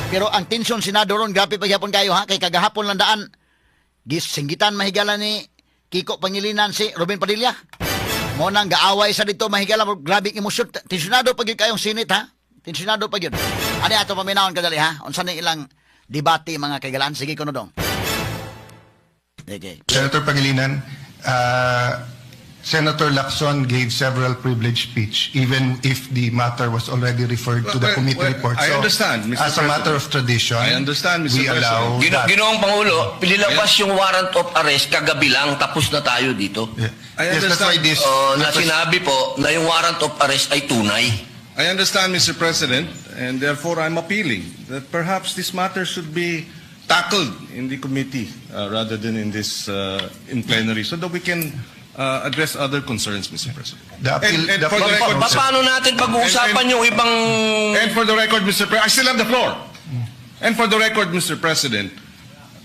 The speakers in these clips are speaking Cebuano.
Pero ang tensyon Senado ron, grabe paghapon kayo ha, kay kagahapon lang daan. Gisinggitan mahigala ni Kiko Pangilinan si Robin Padilla. Mo nang gaaway sa dito mahigala, grabe ang emosyon. Tensyonado pag yun kayong Senate ha. Tensyonado pag yun. Ano ato paminawon kadali ha? Unsa ni ilang debate mga kaigalaan? Sige kuno dong. Sige. Senator Pangilinan, Senator Lacson gave several privilege speech, even if the matter was already referred to the committee Well, report. I So, understand, Mr. as a matter of President. tradition, I understand, Mr. we allow President. that. Ginoong Pangulo, pinilabas yung warrant of arrest kagabi lang, tapos na tayo dito. Yeah. I Yes, that's why understand. this. Oh, na that's why- sinabi po na yung warrant of arrest ay tunay. I understand, Mr. President, and therefore I'm appealing that perhaps this matter should be tackled in the committee rather than in plenary, so that we can address other concerns, Mr. President. The appeal- And the for the appeal- record, Paano natin pag-uusapan yung ibang And for the record, Mr. President, I still have the floor. And for the record, Mr. President,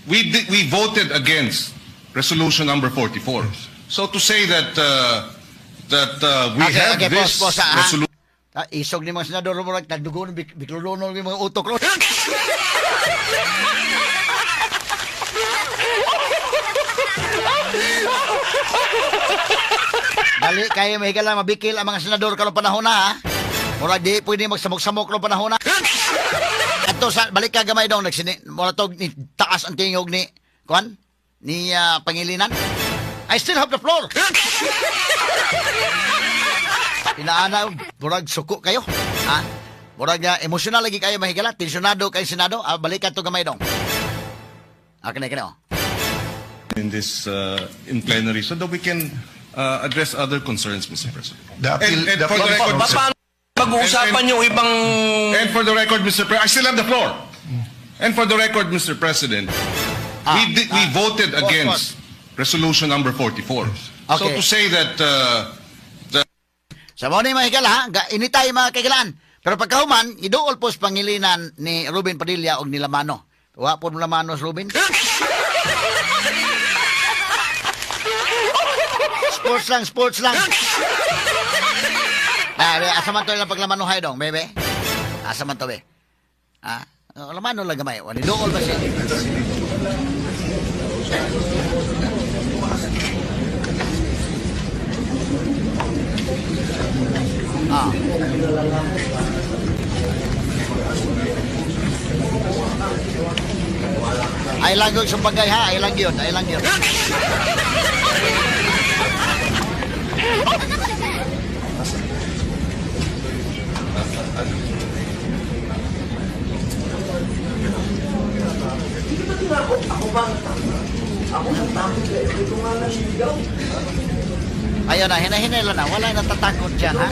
we voted against resolution number 44. So to say that we Okay, have okay, this pause, pause, ah. resolution. Ah, isog ni mga senador mo nagdugo biklulono ni mga utok ro. Dali kayo mahigala mabikil ang mga senador karong panahon na ha. Murag di pwede magsamok-samok karong panahon na. Ato sa balik ka gamay dong nagsini mura tog ni taas ang tingog ni kuan ni Pangilinan. I still have the floor. Inaana, murag suko kayo. Ha? Murag emosyonal lagi kayo mahigala, tensyonado kayo Senado. Ah, balik ka to gamay dong. Ah, kini kini oh. In plenary, so that we can address other concerns, Mr. President. The appeal- And the for the appeal- record, Mr. Paano pag-uusapan yung ibang And for the record, Mr. President, I still have the floor. And for the record, Mr. President, we voted Pause, against resolution number 44. So Okay. to say that Sa mo ni mga higala, ha? Initay mga kaigalaan. Pero pagkahuman, iduol po sa Pangilinan ni Ruben Padilla og nilamano. Wa po mo lamano si Ruben. Sports lang, sports lang. Ah, be, asa man to ilang paglamanohay dong, bebe? Asa man to, be? Ah, oh, lamano lang gamay. Wani duol ba siya? Ah. Ay lang yun sa bagay ha, ay lang yun, ay lang yun. Ayun na, hinahinay lang na, wala natatakot dyan ha.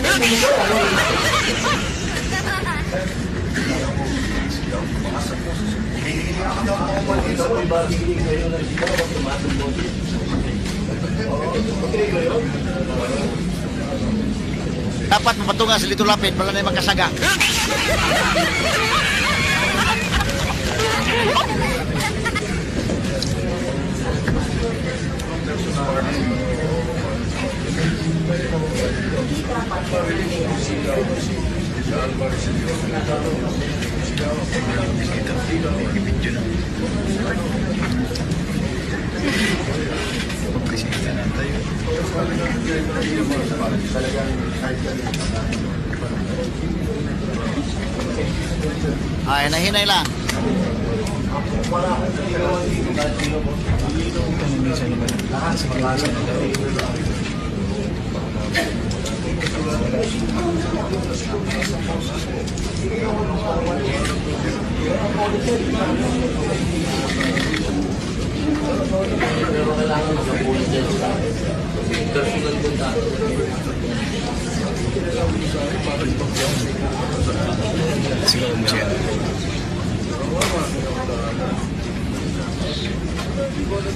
Dapat mapatunga sa Lito Lapid, wala na yung magkasaga. Ay, nahinay lang.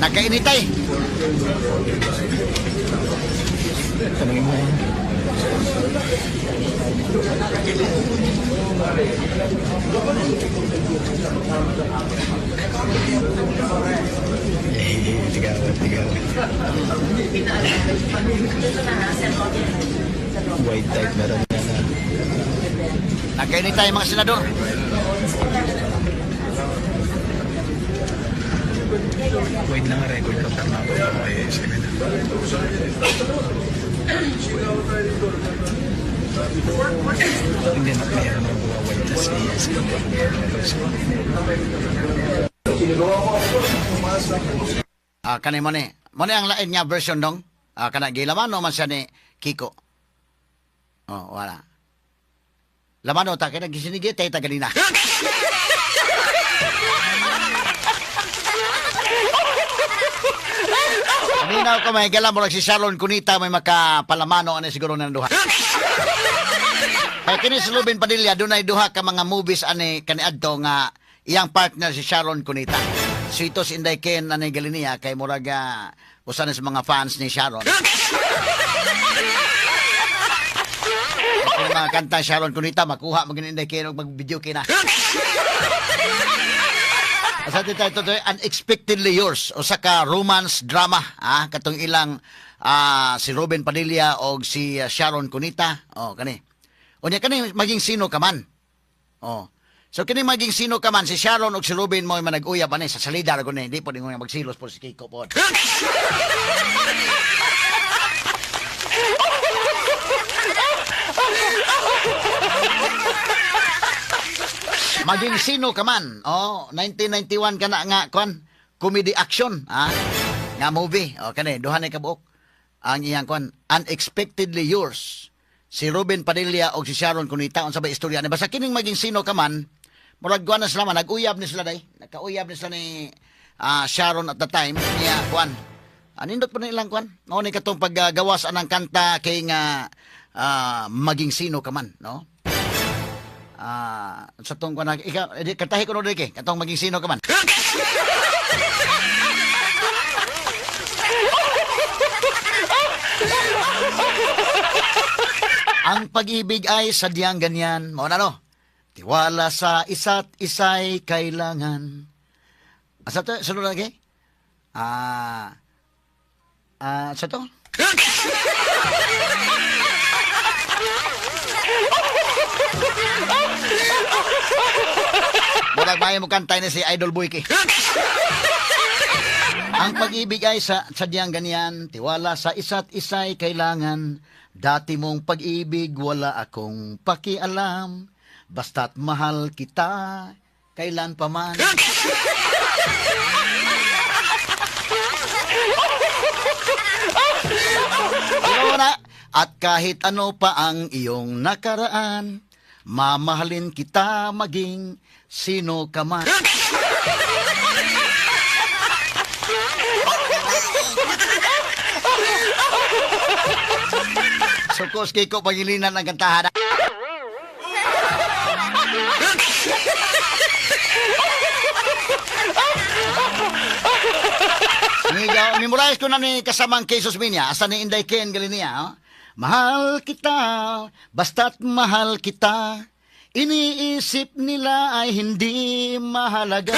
Nagkainitay. White type meron na. Nagkainitay mga senador. Wait lang, record lang tama ko. Okay, sige na. Hindi na kaya na buwaway na si Ah, kani mo ni. Mo ni ang lain nga version dong. Ah, kana gilamano man siya ni Kiko. Oh, wala. Lamano ta kay gisinigit tay ta ganina. Kanina ko may gala murag si Sharon Cunita may makapalamano ani siguro nang duha. Kay kini si Ruben Padilla dunay duha ka mga movies ani kaniadto nga iyang partner si Sharon Cunita. So ito si Inday Ken ani Galinia kay murag usa na sa mga fans ni Sharon. Kung mga kanta Sharon Cunita makuha mo gini Inday Ken og mag-video kina. Sa atin tayo ito, Unexpectedly Yours, usa ka romance drama, ah, katong ilang si Ruben Padilla o si Sharon Cunita. Oh, kani. Unya kani maging sino ka man. Oh. So kini maging sino ka man, si Sharon o si Ruben mo manag-uyab ani sa salida ra guni, hindi po dingon magsilos po si Kiko po. Maging sino ka man. Oh, 1991 kana nga kwan, comedy action, ah. Nga movie. Oh, kani duha ni kabuok. Ang iyang kwan, Unexpectedly Yours. Si Ruben Padilla o si Sharon Cunita unsa ba istorya ni basta kining maging sino ka man, murag kuan na sila man, nag-uyab ni sila day. Nagkauyab ni sila ni Sharon at the time niya kwan. Anindot pa nilang kwan. Mao ni katong paggawas anang kanta kay nga maging sino ka man, no? Sa tong kuan ikaw kantahi ko no diri katong maging sino ka man. Ang pag-ibig ay sadyang ganyan. Mao na no. Tiwala sa isa't isa'y kailangan. Asa to? Sunod lagi? Sa to? Murag maayo mo kantay ni si Idol Boyke. Ang pag-ibig ay sa sadyang ganyan, tiwala sa isa't isa'y kailangan. Dati mong pag-ibig, wala akong pakialam. Basta't mahal kita, kailan pa man. Pero na, at kahit ano pa ang iyong nakaraan, mamahalin kita maging sino ka man. Sukos Kiko Pangilinan ang kantahan. Nigaw, memorize ko na ni kasamang Jesus Minya. Asa ni Inday Ken Galinia. Oh? Mahal kita, basta't mahal kita. Iniisip nila ay hindi mahalaga.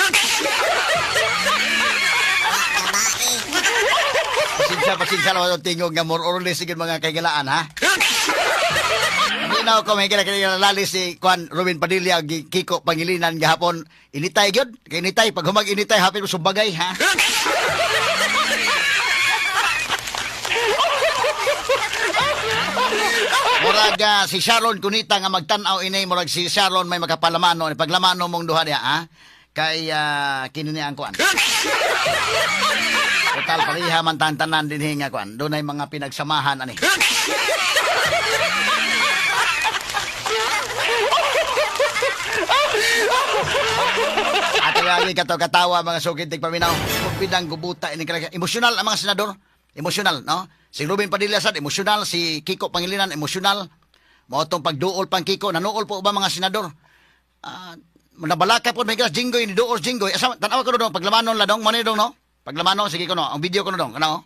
Pasensya, pasensya naman ang tingog nga more or less sige mga kaigalaan, ha? Hindi na ako may lali si Juan Ruben Padilla Kiko Pangilinan gahapon. Initay gyud, kay initay pag humag initay hapit mo sumbagay, ha? Murag si Sharon Cunita nga magtan-aw ini, murag si Sharon may makapalamano ni paglamano mong duha niya, ha? Kay kini niya ang kuan. Total pareha man tantanan dinhi nga kuan. Dunay mga pinagsamahan ani. Ato lagi kato katawa mga sukid tigpaminaw. Pidang gubuta ini kala emosyonal ang mga senador. Emosyonal, no? Si Ruben Padilla sad emosyonal, si Kiko Pangilinan emosyonal. Mao tong pagduol pang Kiko, nanuol po ba mga senador? Nabalaka po may gas Jinggoy ni duol Jinggoy. Asa tan-awa ko dong paglamanon la dong mo ni dong no? Paglamanon sige ko no, ang video ko no dong, ano?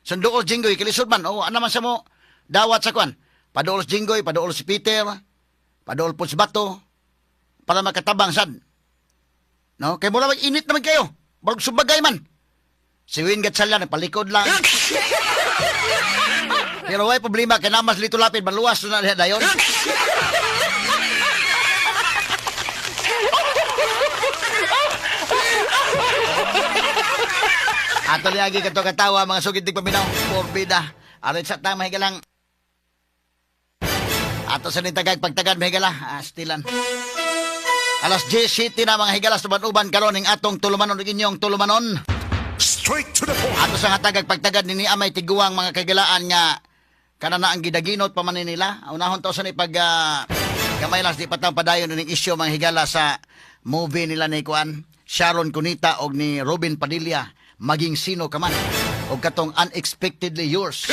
Sunduol Jinggoy kilisod man. Oh, ana man sa mo dawat sa kwan. Paduol si Jinggoy, paduol si Peter, paduol po si Bato para makatabang sad. No? Kay mura mag init naman kayo. Barog subagay man. Si Win Gatchalian nagpalikod lang. Pero way problema kay namas lito lapid maluwas na diha dayon. Ato lagi kato katawa, mga sugid tigpaminaw, porbida. Arit sa tama, higalang. Ato sa nitagag pagtagad, mahigala, astilan. Alas 10 na, mga higala, sa uban karon ning atong tulumanon ug inyong tulumanon. Straight to the point. Ato sa hatagag pagtagad ni amay tiguang mga kagalaan nga kana na ang gidaginot pa man ni nila. Unahon to sa ni pag gamay lang di pa taong padayon ning isyu, mga higala, sa movie nila ni kuan Sharon Cuneta og ni Robin Padilla, Maging Sino Ka Man, og katong Unexpectedly Yours.